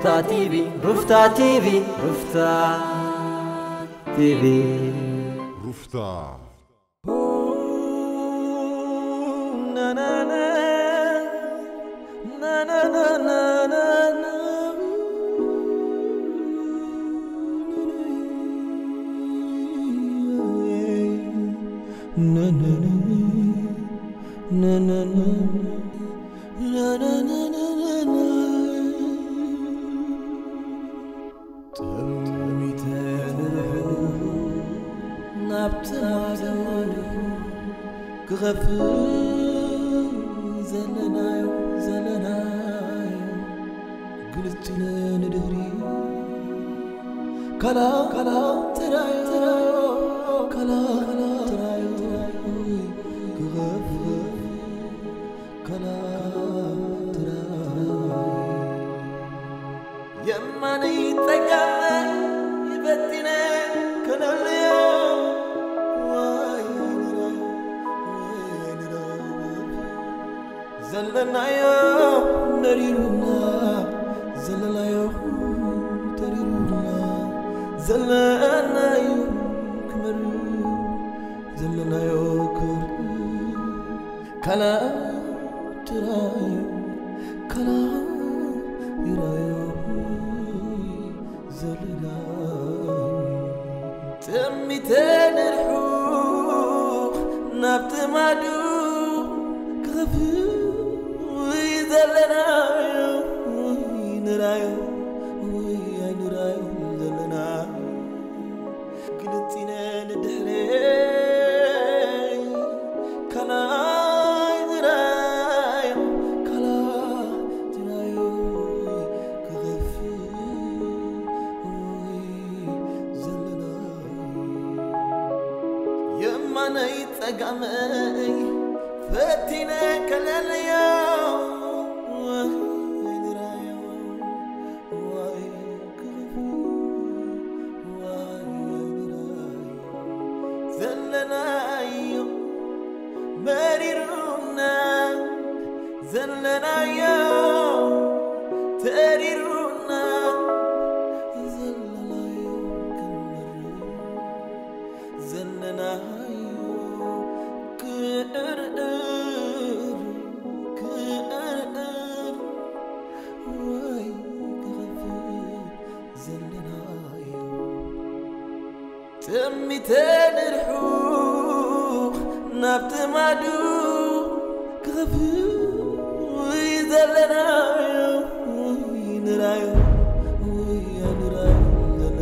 ሩፍታ ቲቪ፣ ሩፍታ ቲቪ፣ ሩፍታ ቲቪ። ሩፍታ ጠሚተ ንርሑ ናብቲ ማዶ ክኸፍእ ዘለናዮ ዘለናዮ ግልጽ ኢለ ንድሕሪ ካላ ካላ ትራዮ ካላ ካላ ትራዮ ክኸፍእ ካላ ትራዮ የማነይ ጸጋመይ በቲነ ከነልዮ ዋይ ንራዮ ዋይ ንራዮ ዘለናዮ መሪሩና ዘለናዮ ተሪሩና ዘለናዮ ክመርር ዘለናዮ ክብር ካላ ትራዮ ካላ ይራዮ ዘለና ጠሚተ ንርሑ ናብቲ ማዱ ክኸፍእ ወይ ዘለናዮ ወይ ንራዮ ወይ ኣይንራዮ ዘለና ግልጽ ኢለ ንድሕረይ ካላይ ዝራዮ ካላ ዝራዮ ክኸፍእ ወይ ዘለናዮ የማነይ ጸጋመይ ፈቲነ ከለለዮ ወይ ዝራዮ ዘለናዮ መሪሩና ዘለናዮ ተሪሩና ዘለናዮ ክንመርር ዘለናዮ ክእርር ክእርር ወይ ክኸፍእ ዘለናዮ ጠሚተ ንርሑ ናብቲ ማዱ ክኸፍእ ወይ ዘለናዮ ወይ ንራዮ ወይ ኣይንራዮ ዘለና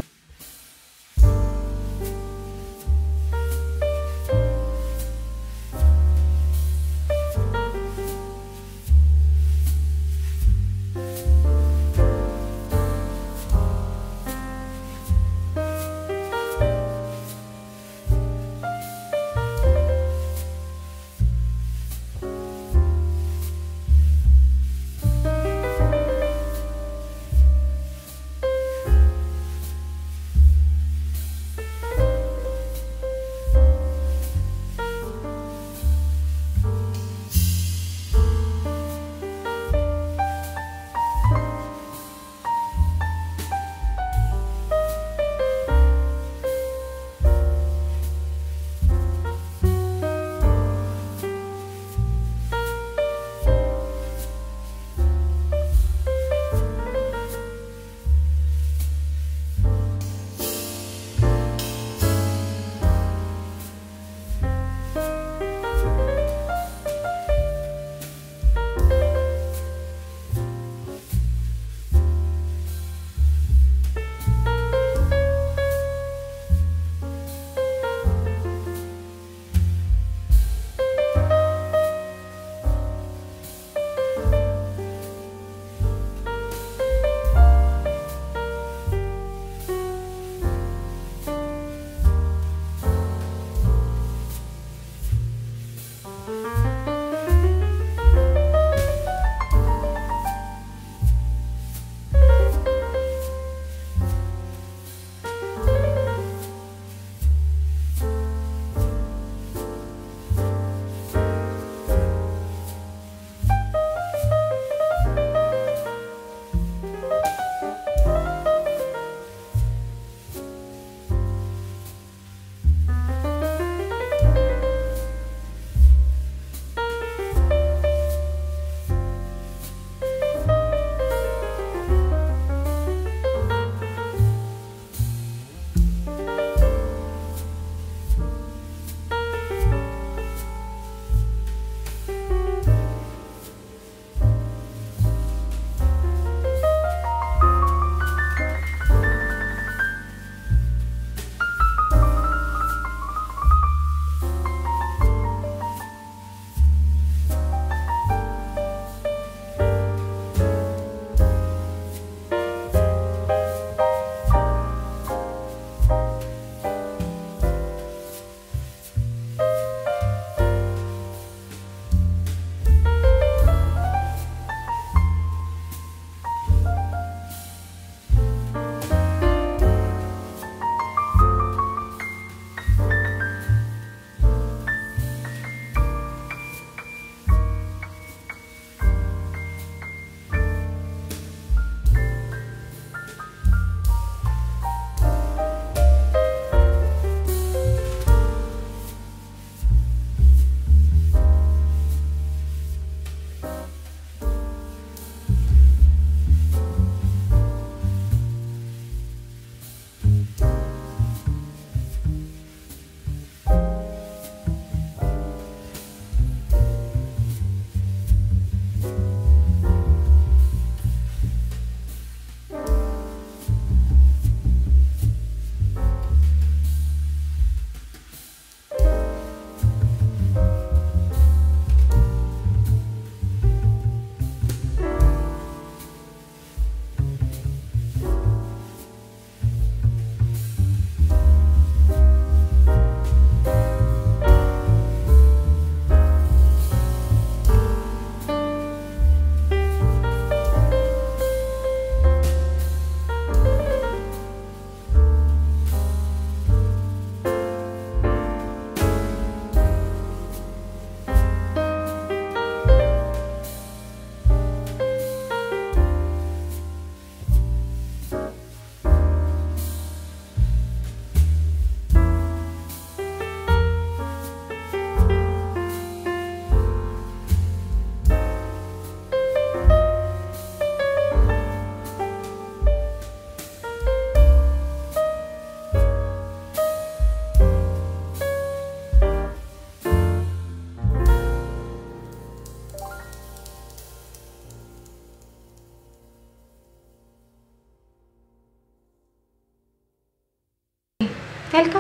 ከልካ?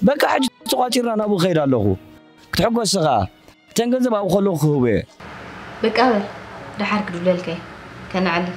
በቃ ሕጂ ተቋጺርና ናብኡ ከይድ ኣለኹ። ክትሕጎስ ኢኻ። እተን ገንዘብ ኣብኡ ከለኹ ክህቡ እየ። በቃ በል፣ ደሓር ክድውለልካ እየ። ከነዕልል።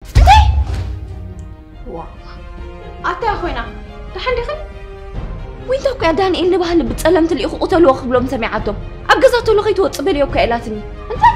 እንታይ? ዋ፣ ኣታ ኮይና ደሓን ዲኺ? ዊንታ እኮ እያ ዳንኤል ንባህሊ ብጸለምቲ ልኢኹ ቅተልዎ ክብሎም ሰሚዓቶም። ኣብ ገዛ ተሎ ከይትወጽእ በልዮ እኮ ኢላትኒ። እንታይ?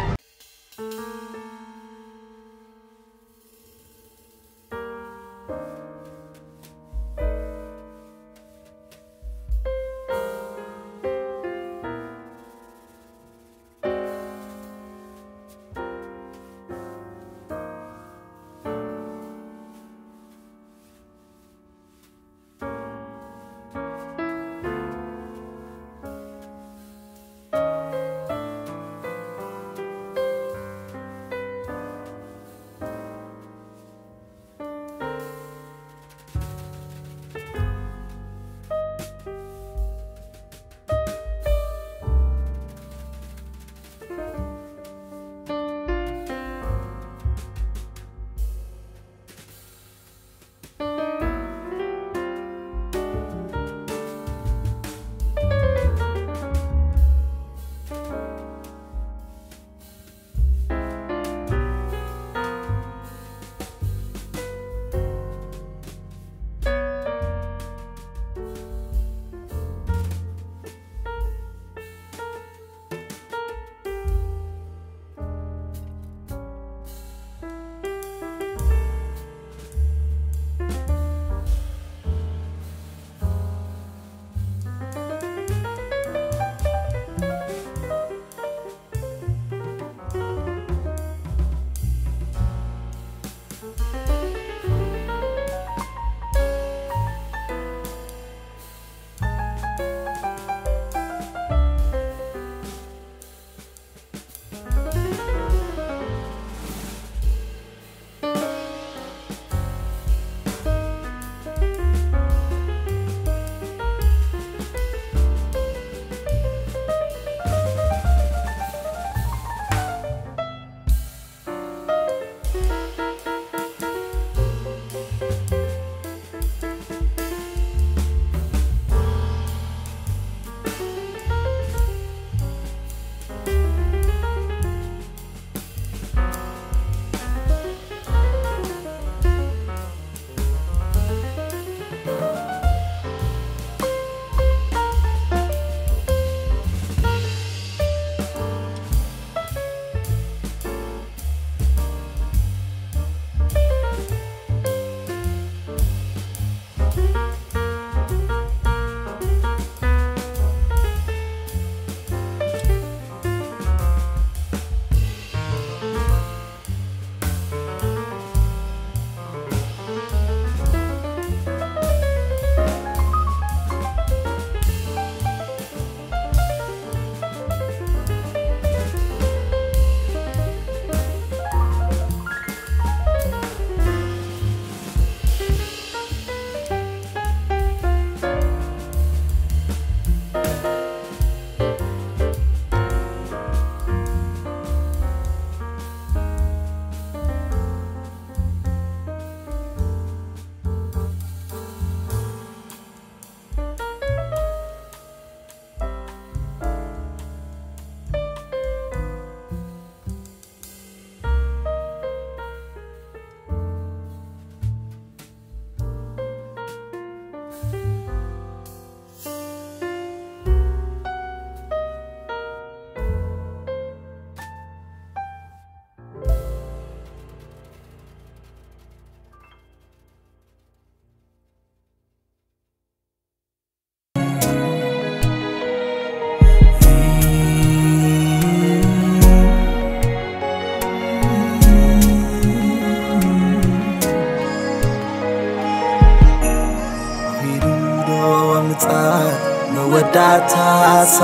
ታሳ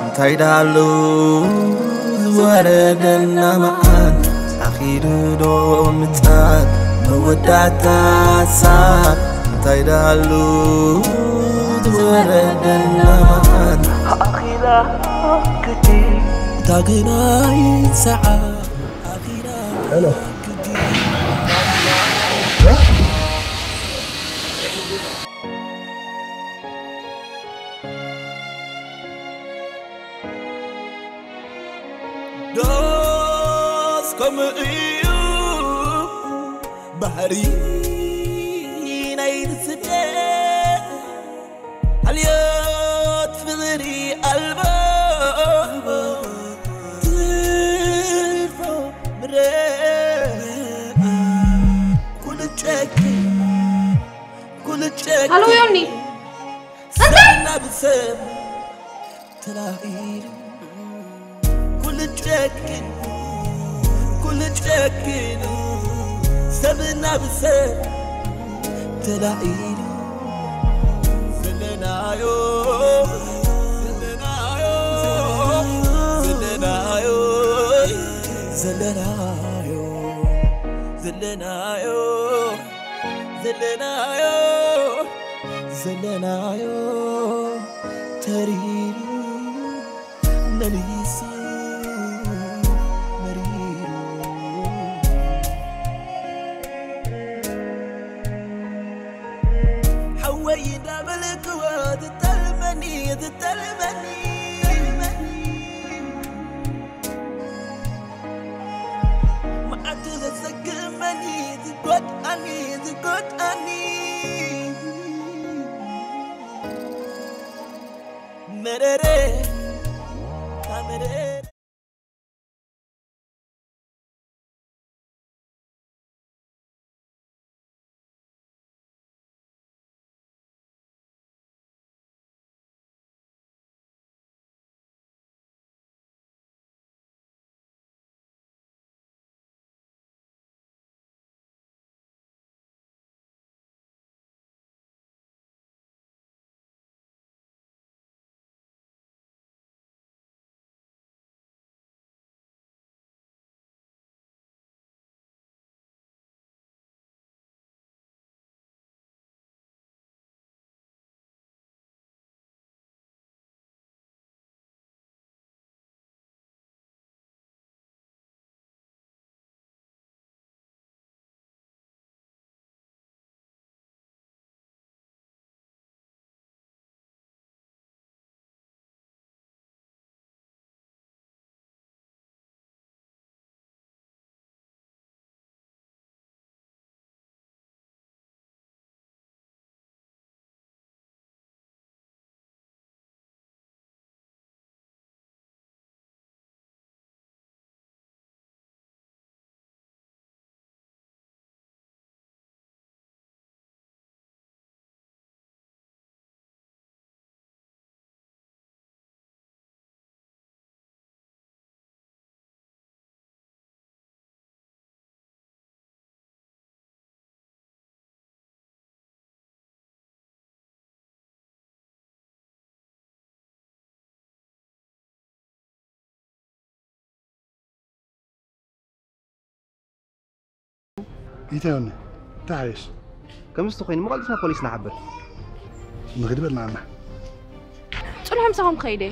እንታይ ዳሉ ዝወረደና መዓት ኣኺሉ ዶ ምጻት መወዳእታ ሳብ እንታይ ዳሉ ዝወረደና መዓት ኣኺላ ግዲ እታ ግናይ ሰዓት ኣኺላ Hello. ዶስ ከምኡ እዩ ባህሪ ናይቲ ስደት ሓልዮት ፍቕሪ ኣልቦ ትርፎ ምረ ኩሉ ጨኪ ኩሉ ጨኪ ሃሎ ዮኒ፣ ሰብና ብሰብ ተላኢሉ ኩሉ ጨኪ ኩሉ ጨኪ ሰብና ብሰብ ተላኢሉ ዘለናዮ ዘለናዮ ዘለናዮ ዘለናዮ ዘለናዮ ዘለናዮ ዘለናዮ ተሪሩ መሊሱ መሪሩ ሓወይ እንዳበልክዎ ትጠልመኒ ትጠልመኒ መዓቱ ዘጸግመኒ ትጎድኣኒ ትጎድኣኒ መረረ መረረ ኢተዮኒ ተሓየሽ ከምስቲ ኮይኑ መቐልጥና ፖሊስ ንሓብር ንኽድ በልና ኣና ጽንሑ ምሳኹም ክኸይደ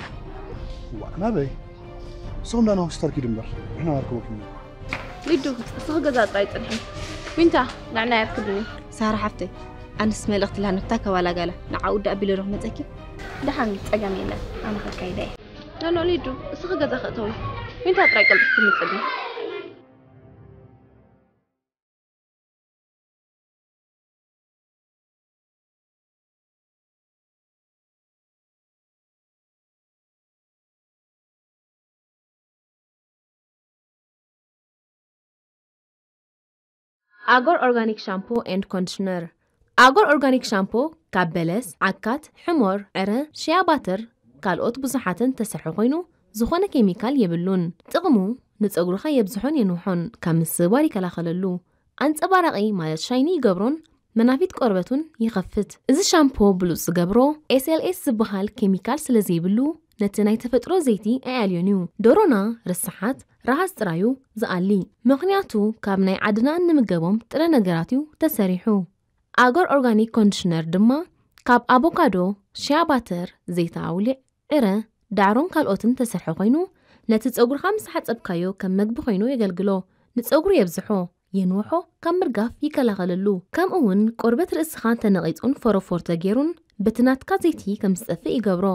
ዋ ናበይ ንስኹም ዳና ሆስፒታል ኪዱ እምበር ንሕና ማርከቦኩም ሊዱ እስኺ ገዛ ጥራይ ጽንሒ ዊንታ ንዕና ያርክብኒ ሳራ ሓፍተይ ኣንስ መልእኽቲ ላነብታ ከባላጋላ ንዓኡ ዳ ኣቢለ ዶ ክመፀኪ ደሓን ፀገም የለን ኣነ ከካይደ እየ ኖኖ ሊዱ እስኺ ገዛ ክእተዊ ዊንታ ጥራይ ቀልጢፍኪ ምፅኒ ኣጎር ኦርጋኒክ ሻምፖ ኤንድ ኮንዲሽነር ኣጎር ኦርጋኒክ ሻምፖ ካብ በለስ፣ ዓካት፣ ሕሞር፣ ዕረ፣ ሽያ ባትር ካልኦት ብዙሓትን ተሰርሐ ኮይኑ ዝኾነ ኬሚካል የብሉን። ጥቕሙ ንፀጉርኻ የብዝሖን የንውሖን ካብ ምስባር ይከላኸለሉ። ኣንፀባራቒ ማለት ሻይኒ ይገብሮን መናፊት ቆርበት እውን ይኸፍት። እዚ ሻምፖ ብሉጽ ዝገብሮ ኤስኤልኤስ ዝበሃል ኬሚካል ስለ ዘይብሉ፣ ነቲ ናይ ተፈጥሮ ዘይቲ ኣያልዮን እዩ። ደሮና ርስሓት ረሃጽ ጥራዩ ዝኣሊ፣ ምኽንያቱ ካብ ናይ ዓድና እንምገቦም ጥረ ነገራት እዩ ተሰሪሑ። ኣገር ኦርጋኒክ ኮንዲሽነር ድማ ካብ ኣቮካዶ፣ ሺያ ባተር፣ ዘይቲ ኣውሊዕ፣ ዕረ፣ ዳዕሮን ካልኦትን ተሰርሐ ኮይኑ፣ ነቲ ጸጉርኻ ምስ ሓጸብካዮ ከም መግቢ ኮይኑ የገልግሎ። ንጸጉሪ የብዝሖ፣ የንውሖ፣ ካብ ምርጋፍ ይከላኸለሉ። ከምኡ እውን ቆርበት ርእስኻ ተነቒጹን ፎረፎር ተገይሩን በቲ ናትካ ዘይቲ ከም ዝጠፍእ ይገብሮ።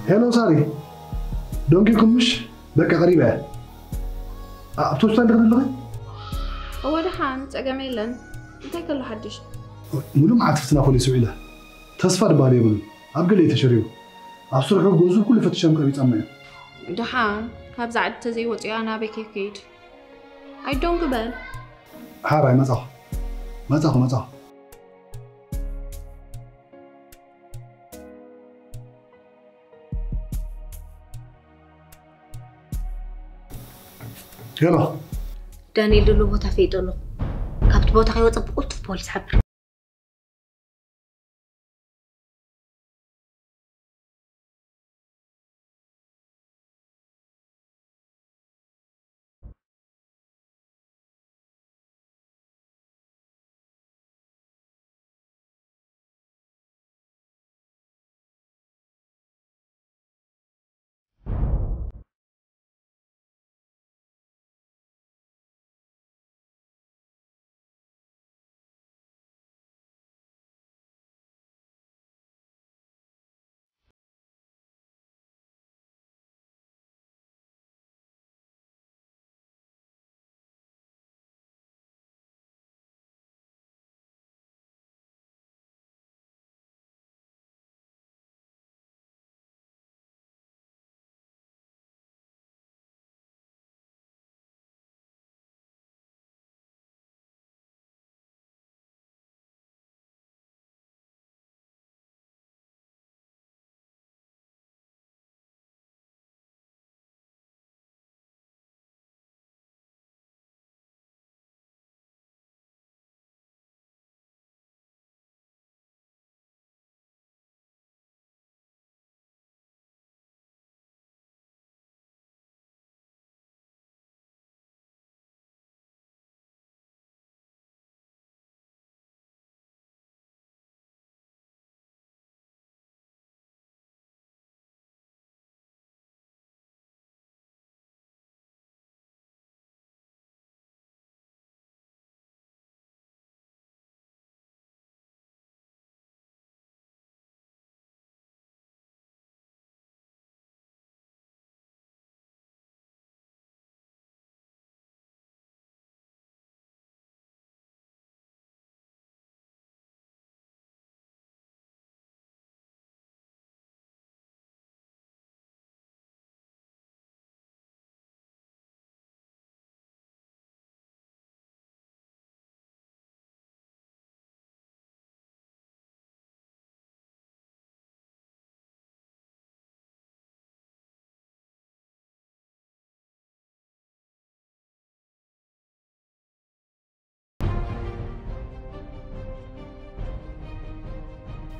ሄሎ ሳሪ፣ ደንጊኹም ምሽ? በቃ ቀሪበ እየ። ኣብቲ ሆስፒታል ዲኺ ዘለኺ? እወ ደሓን፣ ጸገም የለን። እንታይ ከሎ ሓድሽ? ሙሉእ መዓልቲ ፍትና ፖሊስ ውዒለ። ተስፋ ድበሃል የብሉን። ኣብ ገለ እዩ ተሸሪቡ። ኣብ ስርሑ፣ ገዝኡ፣ ኩሉ ፈቲሾም ቀቢጾሞ እዮም። ደሓን፣ ካብዛ ዓዲ ተዘይወጺኣ ናበይ ከይከይድ? ኣይዶንግ በል። ሓራይ መጻኹ። መጻኹ፣ መጻኹ። ሄሎ። ዳንኤል ዘሎ ቦታ ፈይጦ ኣለኹ። ካብቲ ቦታ ከይወፀ ብቁልጡፍ ፖሊስ ሓብር።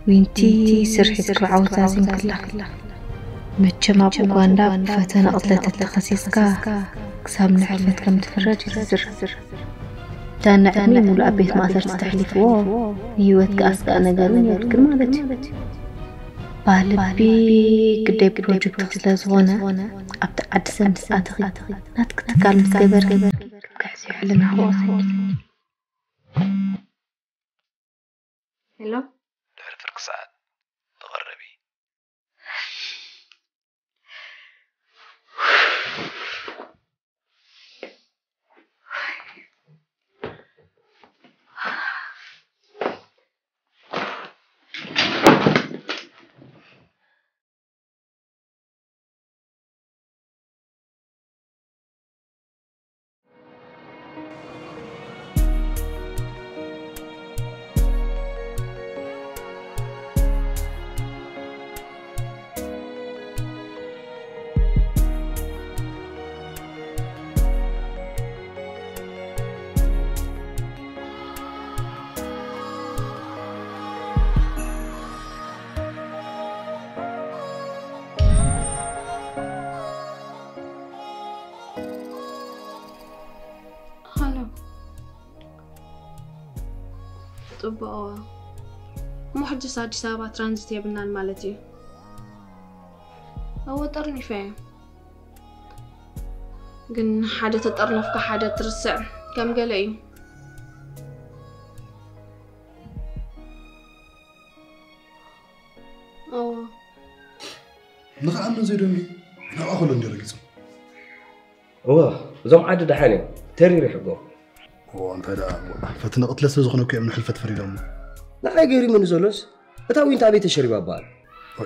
ዊንቲ ስርሒት ክብዓውታ ዚንክላ። መቸም ኣብ ኡጋንዳ ብፈተነ ቅትለት ተኸሲስካ ክሳብ ንሕልፈት ከም ትፍረድ ይዝርዝር። ዳና ዕድሜ ሙሉእ ኣብ ቤት ማእሰርቲ ተሕሊፍዎ፣ ንህይወትካ ኣስጋእ ነገር እውን የብልክን ማለት እዩ። ባህልቢ ግዳይ ፕሮጀክትኺ ስለ ዝኾነ፣ ኣብቲ ዓዲ ሰብ ምስ ኣተኺ፣ ናትኪ ትካል ምስ ገበርኪ፣ ክትክሕስዮ ሕልናኺ ወሰኪ። ሄሎ። ድሕሪ ፍርቂ ሰዓት ተቐረቢ። ሃሎ። ጽቡቕ። እሞ ሕጅስ ኣዲስ ኣበባ ትራንዚት የብልናን ማለት እዩ? እወ፣ ጠርኒፈ እየ። ግን ሓደ ተጠርነፍካ ሓደ ትርስዕ ከም ገለ እዩ። እወ። ንኽኣምን ዘይደልዩ ናብኣ ከሎ እንዲ ረጊጹ። እወ፣ እዞም ዓዲ ደሓን እዮም። ተሪር ይሕጎም። እወ፣ እንታይ ደኣ፣ እወ፣ ፈትነ ቅትለት ስለ ዝኾነ እኮ እዮም ንሕልፈት ፈሪዶሞ። ንዓይ ገሪሙኒ ዘሎስ፣ እታ ዊንታ ኣበይ ተሸሪባ እባ ኣላ?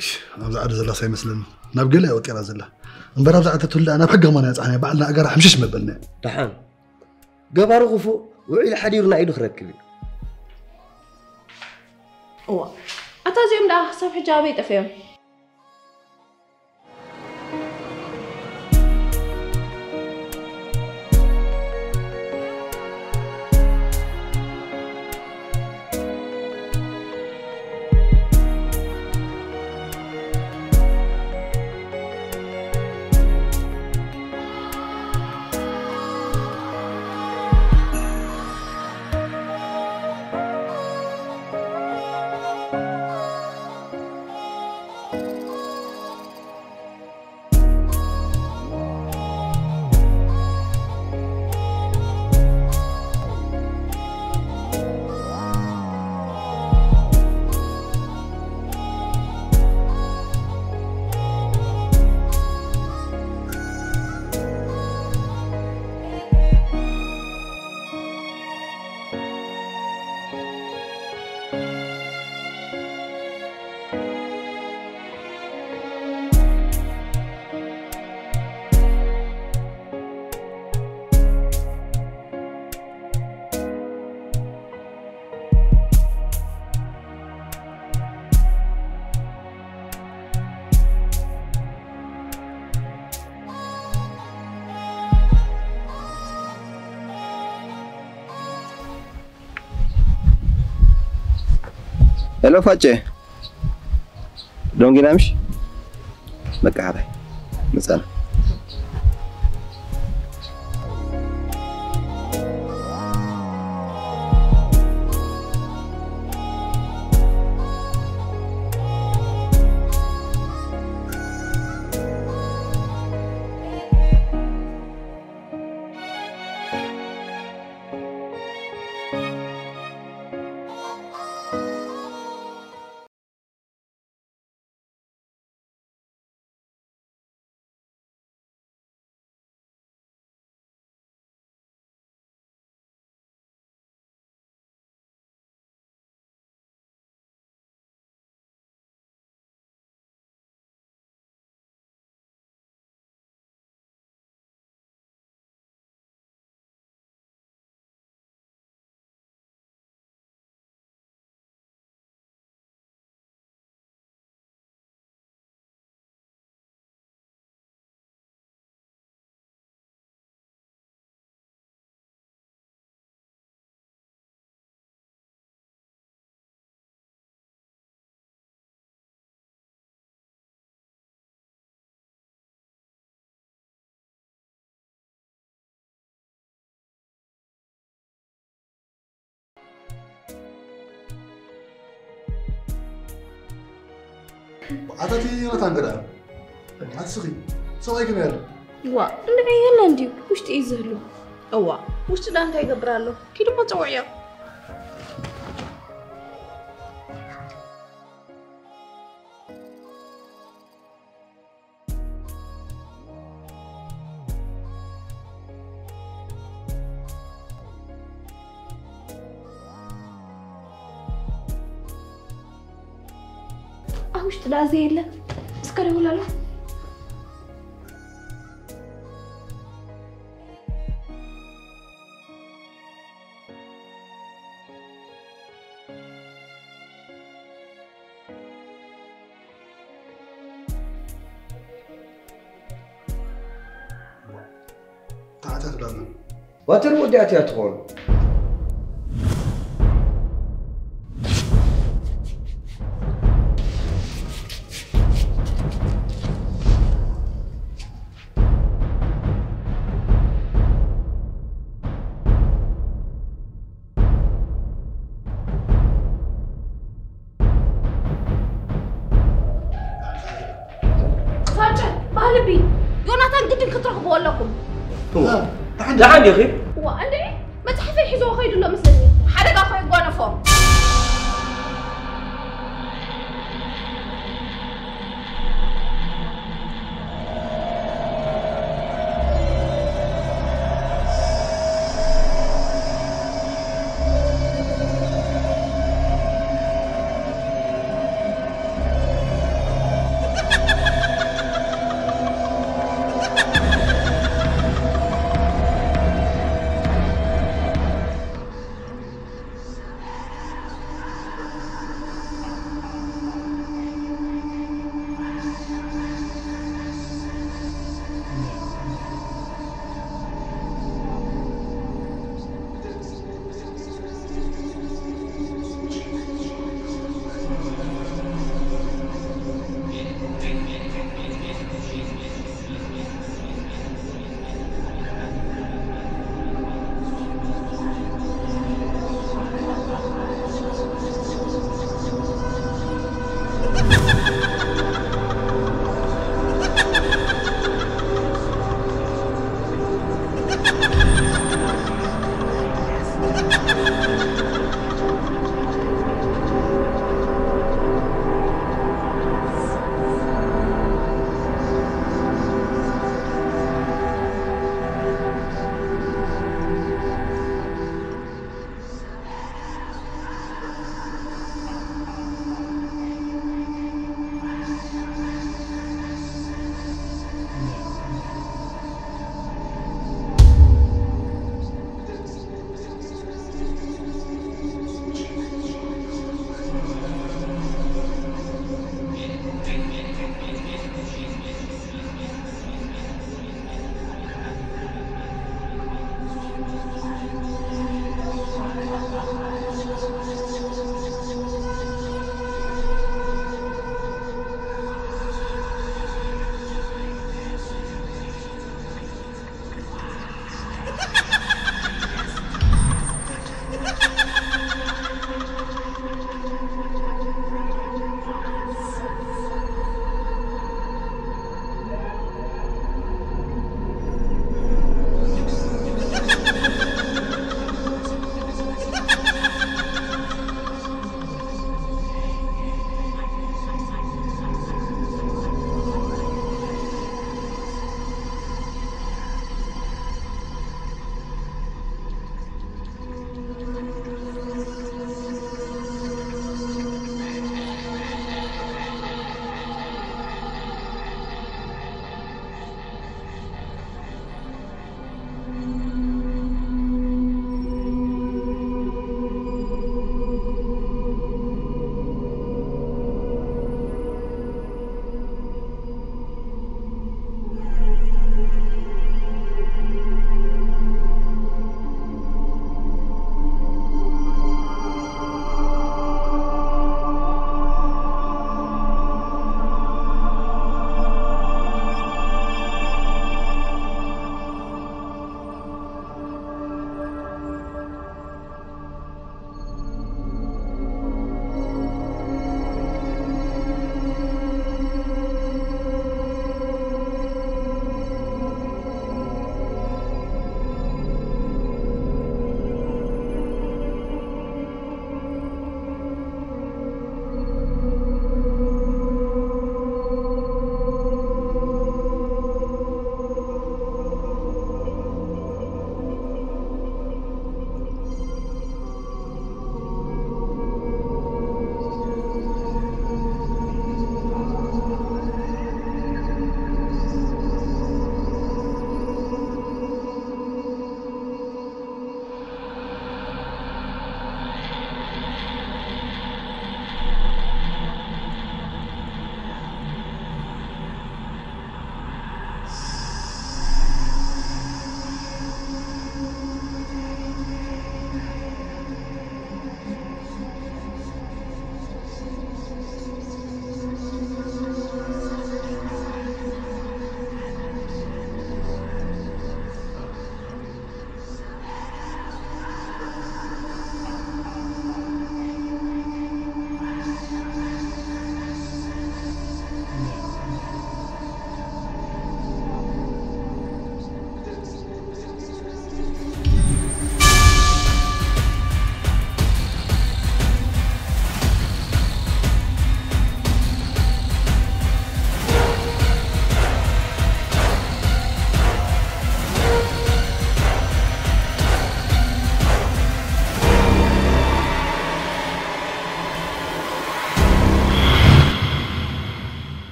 እሽ፣ ኣብዛ ዓዲ ዘላስ ኣይመስለኒ። ናብ ገለ እያ ወጢራ ዘላ። እምበር ኣብዛ ዓዲ ተትህሉ ደኣ ናብ ሕጊ ከማን እያ ጻሕና፣ ባዕልና ኣጋራ ሕምሽሽ መበልና። ደሓን። ገባሪ ክፉእ ውዒሉ ሓዲሩ ንኢዱ ክረክብ እዩ። እዋ፣ ኣታ እዚኦም ደኣ ክሳብ ሕጂ ኣበይ ጠፊኦም? ሄሎ ፋጨ፣ ዶንጊና ምሽ? በቃ ሓራይ መጻና። ኣታቲ ዮናታን ገዳ ኣትስኺ ሰብኣይ ከመይ ኣሎ? ዋ እንድዒ የለ እንድዩ ውሽጢ እዩ ዝህሉ። እዋ ውሽጢ ዳ እንታይ ይገብር ኣሎ? ኪድሞ ፀውዕዮ። ኣብ ውሽጢ ዳ ዘየለ እስከ ደውል ኣሎ። ተዓታት ዳመን። ዋተር ወዲኣት እያ ትኾን። ፋጨ ባህልቢ ዮናታን ግድን ክትረኽብዎ ኣለኩም። ደሓን ዲኺ? እዋ እንዴ መፅሓፈይ ሒዞ ከይዱ ኣሎ መስለኒ። ሓደጋ ኮ ይጓነፎ።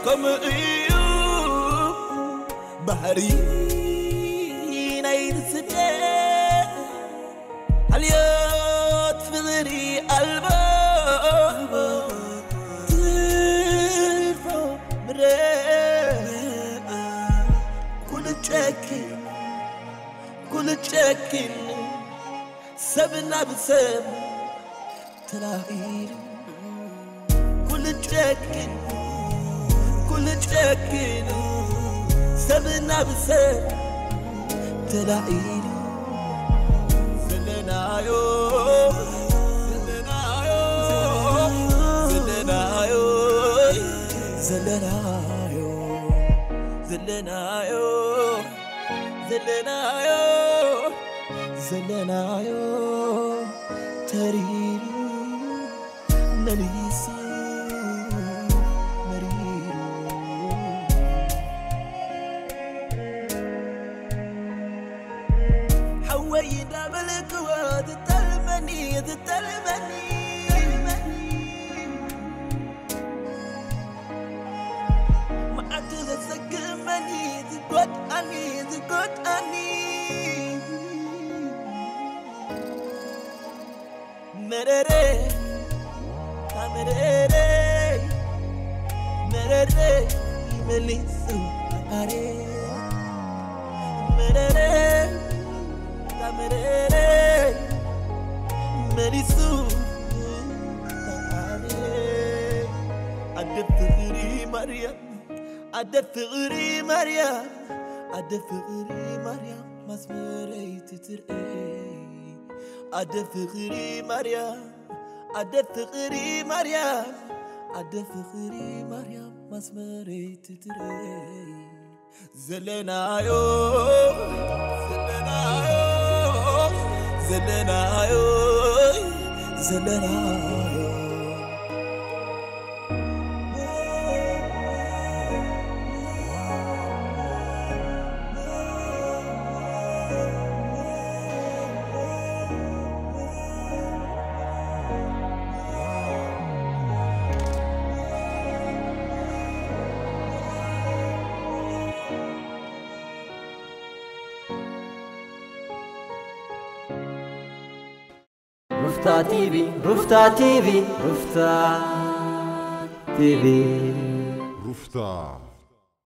ከምኡ እዩ ባህሪ ናይ ስደት፣ ሓልዮት ፍቕሪ ኣልቦ ትርፎ ምረ። ኩሉ ጨኪን፣ ኩሉ ጨኪን፣ ሰብ ናብ ሰብ ተላኢሉ። ኩሉ ጨኪን፣ ኩሉ ጨኪን፣ ሰብ ናብ ሰብ ተላኢሉ። ዘለናዮ፣ ዘለናዮ፣ ዘለናዮ፣ ዘለናዮ፣ ዘለናዮ፣ ዘለናዮ፣ ዘለናዮ ተሪሩ መሊሱ መሪሩ። ሓወይ እንዳበልክዎ ትጠልመኒ፣ ትጠልመኒ። መዓቱ ዘሰክመኒ፣ ዝጎድኣኒ፣ ዝጎድኣኒ። መረረ፣ መረረ፣ መረረ፣ ይመልሱ ኣሬ። መረረ፣ መረረ፣ መሊሱ ኣሬ። ኣደ ፍቕሪ ማርያም፣ ኣደ ፍቕሪ ማርያም፣ ኣደ ፍቕሪ ማርያም ማስመረይቲ ትርእይ። ኣደ ፍቕሪ ማርያም፣ ኣደ ፍቕሪ ማርያም፣ ኣደ ፍቕሪ ማርያም ማስመረይቲ ትርእይ። ዘለናዮ፣ ዘለናዮ፣ ዘለናዮ፣ ዘለናዮ። ሩፍታ ቲቪ፣ ሩፍታ ቲቪ፣ ሩፍታ ቲቪ። ሩፍታ